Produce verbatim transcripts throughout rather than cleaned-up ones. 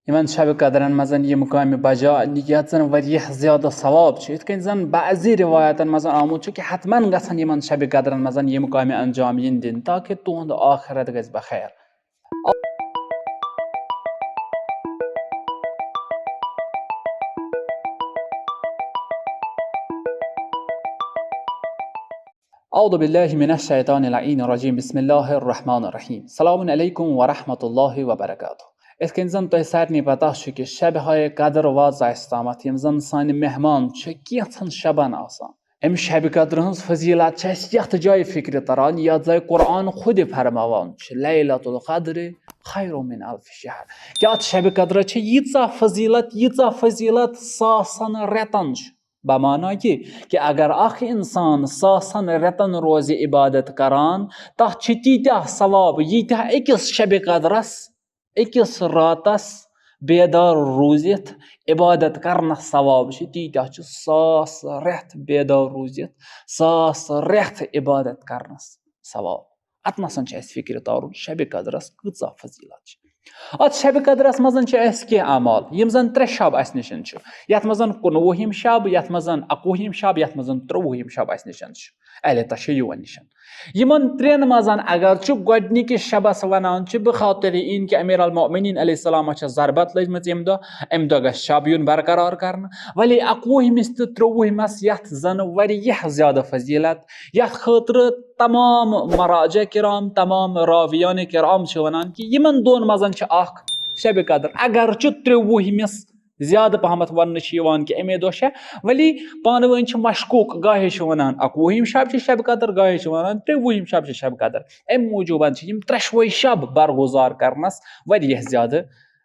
یِمن شبِ قدرن منٛز یِم کامہِ بجا یتھ زن واریاہ زیادٕ ثواب چھُ، یِتھ کٔنۍ زن بعضی روایتن منٛز آمُت چھُ کہِ حتمن گژھن یِمن شبِ قدرن منٛز یِم کامہِ انجام یِنۍ دِنہٕ، تاکہِ تُہُنٛد آخرت گژھِ بخیر۔ اعوذ باللہ من الشیطان اللعین الرجیم، بسم اللہ الرحمن الرحیم، السلام علیکم ورحمۃ اللہ وبرکاتہ۔ یِتھ کٔنۍ زن تۄہہِ سارنٕے پتہ چھُ کہِ شبِ ہائے قدر وٲژ اسہِ تامتھ، یِم زن سانہِ مہمان چھِ کینٛژھن شبن آسان۔ امہِ شبِ قدر ہٕنٛز فضیلت چھِ اسہِ یتھ جایہِ فکرِ تران، یتھ جایہِ قرآن خود فرماوان چھُ، لیلۃ القدر خیر من الف شہر۔ کہِ اتھ شبِ قدرس چھِ ییٖژاہ فضیلت، ییٖژاہ فضیلت ساسن رٮ۪تن چھِ۔ بمعنی کہِ، کہِ اگر اکھ انسان ساسن رٮ۪تن روزِ عبادت کران، تتھ چھِ تیٖتیٛاہ ثواب، ییٖتیٛاہ أکِس شبِ قدرس، أکِس راتس بیدار روٗزِتھ عبادت کرنس ثواب چھِ، تیٖتیٛاہ چھِ ساس رٮ۪تھ بیدار روٗزِتھ، ساس رٮ۪تھ عبادت کرنس ثواب۔ اتھ نسن چھِ اسہِ فکرِ تارُن شبِ قدرس کۭژاہ فضیلت چھِ۔ اتھ شبِ قدرس منٛز چھِ اسہِ کینٛہہ اعمال، یِم زن ترٛےٚ شب اسہِ نِش چھِ، یتھ منٛز کُنوُہِم شب، یتھ منٛز اکوُہِم شب، یتھ منٛز ترٛۆوُہِم شب اسہِ نِش چھِ، اہل تشیعون نِش۔ یِمن ترٛٮ۪ن منٛز اگر چھُ گۄڈنِکِس شبس ونان چھِ بخاطر ان کہِ امیر المؤمنین علیہ السلامس چھِ ضربت لٔجمٕژ ییٚمہِ دۄہ، امہِ دۄہ گژھِ شب یُن برقرار کرنہٕ۔ ولی اکوُہمِس تہٕ ترٛۆوُہمس، یتھ زن واریاہ زیادٕ فضیلت، یتھ خٲطرٕ تمام مراجع کرام، تمام راویان کرام چھِ ونان کہِ یِمن دۄن منٛز چھِ اکھ شبِ قدر، اگر چھُ ترٛۆوُہمِس زیادٕ پہمتھ وننہٕ چھِ یِوان کہِ امے دۄہ چھےٚ، ولی پانہٕ ؤنۍ چھِ مشکوک، گاہے چھِ ونان اکوُہِم شب چھِ شبِ قدر، گاہے چھِ ونان ترٛۆوُہِم شب چھِ شبِ قدر۔ امہِ موٗجوٗبن چھِ یِم ترٛٮ۪شوے شب برگزار کرنس واریاہ زیادٕ،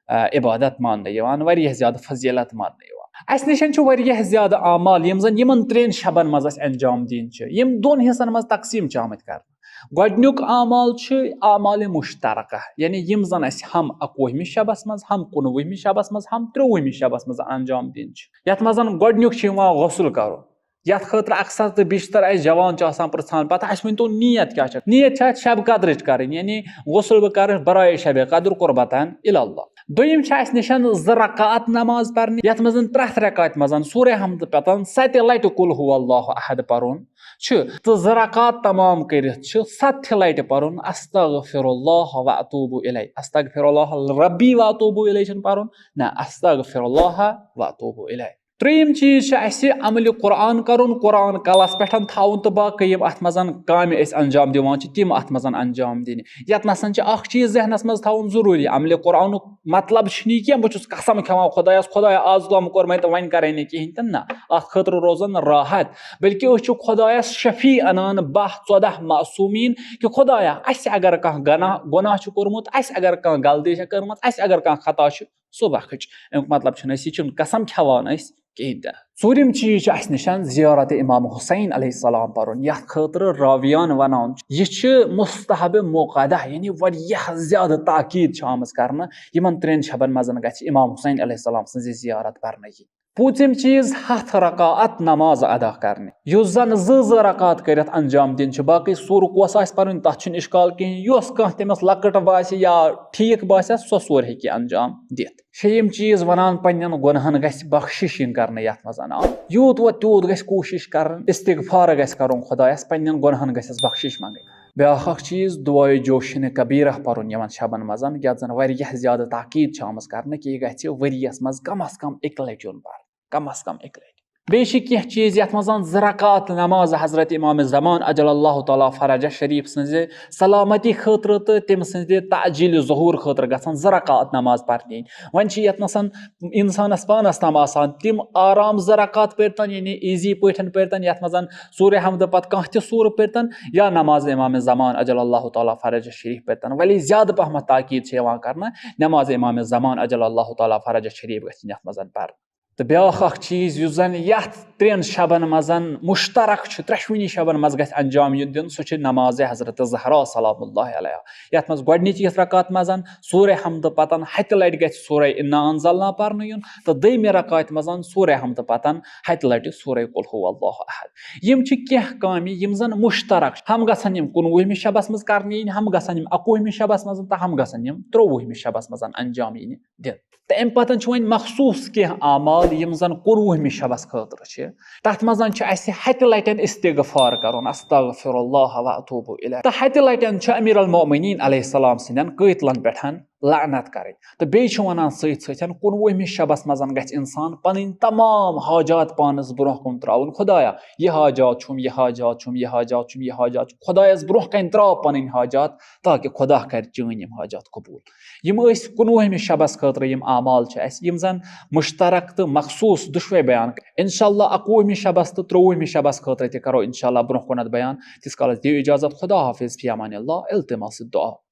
آ، عبادت ماننہٕ یِوان، واریاہ زیادٕ فضیلت ماننہٕ یِوان۔ اسہِ نِش چھِ واریاہ زیادٕ اعمال، یِم زن یِمن ترٛٮ۪ن شبن منٛز اسہِ انجام دِنۍ چھِ، یِم دۄن حصن منٛز تقسیٖم چھِ آمٕتۍ کرنہٕ۔ گۄڈنیُک اعمال چھُ اعمال مشترکہ، یعنی یِم زن اسہِ ہم اکوُہمِس شبس منٛز، ہم کُنوُہمِس شبس منٛز، ہم ترٛۆوُہمِس شبس منٛز انجام دِنۍ چھِ۔ یتھ منٛز زن گۄڈنیُک چھُ یِوان غسل کرُن، یتھ خٲطرٕ اکثر تہٕ بیشتر اسہِ جوان چھِ آسان پرژھان، پتہٕ اسہِ ؤنۍ تو نیت کیٛاہ چھِ؟ نیت چھِ اسہِ شب قدرٕچ کرٕنۍ، یعنی غسل بہٕ کرٕ برائے شب قدر قربتاً الی اللہ۔ دوٚیِم چھِ اسہِ نِش زٕ رکعت نماز پرنہِ، یتھ منٛز ترٛٹھ رکعت منٛز سورہ حمد پتن ستہِ لٹہِ قل هو اللہ احد پرُن چھُ، تہٕ زٕ رکعت تمام کٔرِتھ چھُ ستہِ لٹہِ پرُن استغفر اللہ و اتوب الیہ۔ استغفر اللہ ربی و اتوب الیہ چھُنہٕ پرُن، نہ، استغفر اللہ و اتوب الیہ۔ ترٛیٚیِم چیٖز چھُ اسہِ عملِ قرآن کرُن، قرآن کلس پٮ۪ٹھ تھاوُن، تہٕ باقٕے یِم اتھ منٛز کامہِ أسۍ انجام دِوان چھِ، تِم اتھ منٛز انجام دِنہِ۔ یتھ نسن چھِ اکھ چیٖز ذہنس منٛز تھاوُن ضروٗری، عملِ قرآنُک مطلب چھُنہٕ یہِ کینٛہہ بہٕ چھُس قسم کھٮ۪وان خۄدایس، خۄدایا، از تام کوٚر مےٚ تہٕ وۄنۍ کرے نہٕ کِہینۍ تہِ نہ، اتھ خٲطرٕ روزن راحت، بلکہِ أسۍ چھِ خۄدایس شفیع انان باہ ژۄدہ معصومیٖن کہِ خۄدایا، اسہِ اگر کانٛہہ گناہ، گۄناہ چھُ کوٚرمُت، اسہِ اگر کانٛہہ غلطی چھےٚ کٔرمٕژ، اسہِ اگر کانٛہہ خطا چھُ، سُہ بخٕش۔ امیُک مطلب چھُنہٕ أسۍ، یہِ چھُنہٕ قسم کھٮ۪وان أسۍ کِہینۍ تہِ۔ ژوٗرِم چیٖز چھُ اسہِ نِشن زیارت امام حسین علیہ السلام پرُن، یتھ خٲطرٕ راویان ونان چھُ، یہِ چھُ مستحب مقدہ، یعنی واریاہ زیادٕ تاکید چھِ آمٕژ کرنہٕ، یِمن ترٛٮ۪ن شبن منٛز گژھِ امام حسین علیہ السلام سٕنٛز زیارت پرنہٕ یِنۍ۔ پوٗژِم چیٖز، ہتھ رکعت نماز ادا کرنہِ، یُس زن زٕ زٕ رکعت کٔرِتھ انجام دِنۍ چھِ۔ باقٕے سورٕ کۄس آسہِ پرٕنۍ، تتھ چھُنہٕ اشکال کِہینۍ۔ یۄس کانٛہہ تٔمِس لۄکٕٹ باسہِ یا ٹھیٖک باسٮ۪س، سۄ سورٕ ہیٚکہِ انجام دِتھ۔ شیٚیِم چیٖز ونان، پننٮ۪ن گۄنہن گژھِ بخشش یِنۍ کرنہٕ۔ یتھ منٛز آو یوٗت وۄنۍ تیوٗت گژھِ کوٗشش کرٕنۍ، استغفار گژھِ کرُن خۄدایس، پننٮ۪ن گۄنہن گژھٮ۪س بخشش منٛگٕنۍ۔ بیٛاکھ اکھ چیٖز، دعایہِ جوشن کبیرہ پرُن یِمن شبن منٛز، یتھ زن واریاہ زیادٕ تاکید چھِ آمٕژ کرنہٕ کہِ یہِ گژھِ ؤریس منٛز کم از کم اکہِ لٹہِ یُن پرنہٕ، کم از کم اکہِ لٹہِ۔ بیٚیہِ چھِ کینٛہہ چیٖز یتھ منٛز زٕ رکعت نماز حضرت امام زمان عجل اللہ تعالیٰ فرجہ شریف سٕنٛزِ سلامتی خٲطرٕ تہٕ تٔمۍ سٕنٛزِ تعجیل ظہور خٲطرٕ گژھن زٕ رکعت نماز پرنہِ یِنۍ۔ وۄنۍ چھِ یتھ نسن انسانس پانس تام آسان، تِم آرام زٕ رکعت پٔرتن، یعنی ایزی پٲٹھۍ پٔرتن، یتھ منٛز سورہ حمد پتہٕ کانٛہہ تہِ سورٕ پٔرتن، یا نماز امام زمان عجل اللہ تعالیٰ فرجہ شریف پٔرتن۔ ولی زیادٕ پہمتھ تاکید چھِ یِوان کرنہٕ نماز امام زمان عجل اللہ تعالیٰ فرجہ شریف گژھِ یَتھ منٛز پرنہٕ۔ تہٕ بیٛاکھ اکھ چیٖز یُس زن یتھ ترٛٮ۪ن شبن منٛز مشترک چھُ، ترٛٮ۪شوٕنی شبن منٛز گژھِ انجام یُن دِنہٕ، سُہ چھُ نماز حضرت زہرا سلام اللہ علیہا، یتھ منٛز گۄڈٕنِچ یتھ رکعت منٛز سورہ حمد پتن ہتہِ لٹہِ گژھِ سورہ انا انزلنا پرنہٕ یُن، تہٕ دوٚیمہِ رکعتہِ منٛز سورہ حمد پتن ہتہِ لٹہِ سورہ قل هو اللہ احد۔ یِم چھِ کینٛہہ کامہِ یِم زن مشترک چھِ۔ ہم گژھن یِم کُنوُہمِس شبس منٛز کرنہٕ یِنۍ، ہم گژھن یِم اکوُہمِس شبس منٛز، تہٕ ہم گژھن یِم ترٛووُہمِس شبس منٛز انجام یِنہِ دِنہٕ۔ تہٕ امہِ پتن چھِ وۄنۍ مخصوص کینٛہہ اعمال یِم زن کُنوُہمِس شبس خٲطرٕ چھِ۔ تتھ منٛز چھُ اسہِ ہتہِ لٹٮ۪ن استغفار کرُن، استغفر اللہ و اتوب الیہ۔ تہٕ ہتہِ لٹٮ۪ن چھُ امیر المومنین علیہ السلام سٕنٛدٮ۪ن قٲتلن پٮ۪ٹھ لعنت کرٕنۍ۔ تہٕ بیٚیہِ چھُ ونان سۭتۍ سۭتۍ کُنوُہمِس شبس منٛز گژھِ انسان پنٕنۍ تمام حاجات پانس برونٛہہ کُن ترٛاوُن، خدایا، یہِ حاجات چھُم، یہِ حاجات چھُم، یہِ حاجات چھُم، یہِ حاجات چھُم، خدایس برونٛہہ کنہِ ترٛاو پنٕنۍ حاجات، تاکہِ خدا کرِ چٲنۍ یِم حاجات قبول۔ یِم ٲسۍ کُنوُہمِس شبس خٲطرٕ یِم اعمال چھِ اسہِ، یِم زن مشترک تہٕ مخصوص دُشوے بیان۔ انشاءاللہ اکوُہمِس شبس تہٕ ترٛووُہمِس شبس خٲطرٕ تہِ کرو انشاءاللہ برونٛہہ کُنتھ بیان۔ تیٖتِس کالس دِیِو اجازت، خدا حافظ، فی امان اللہ، التماس دعا۔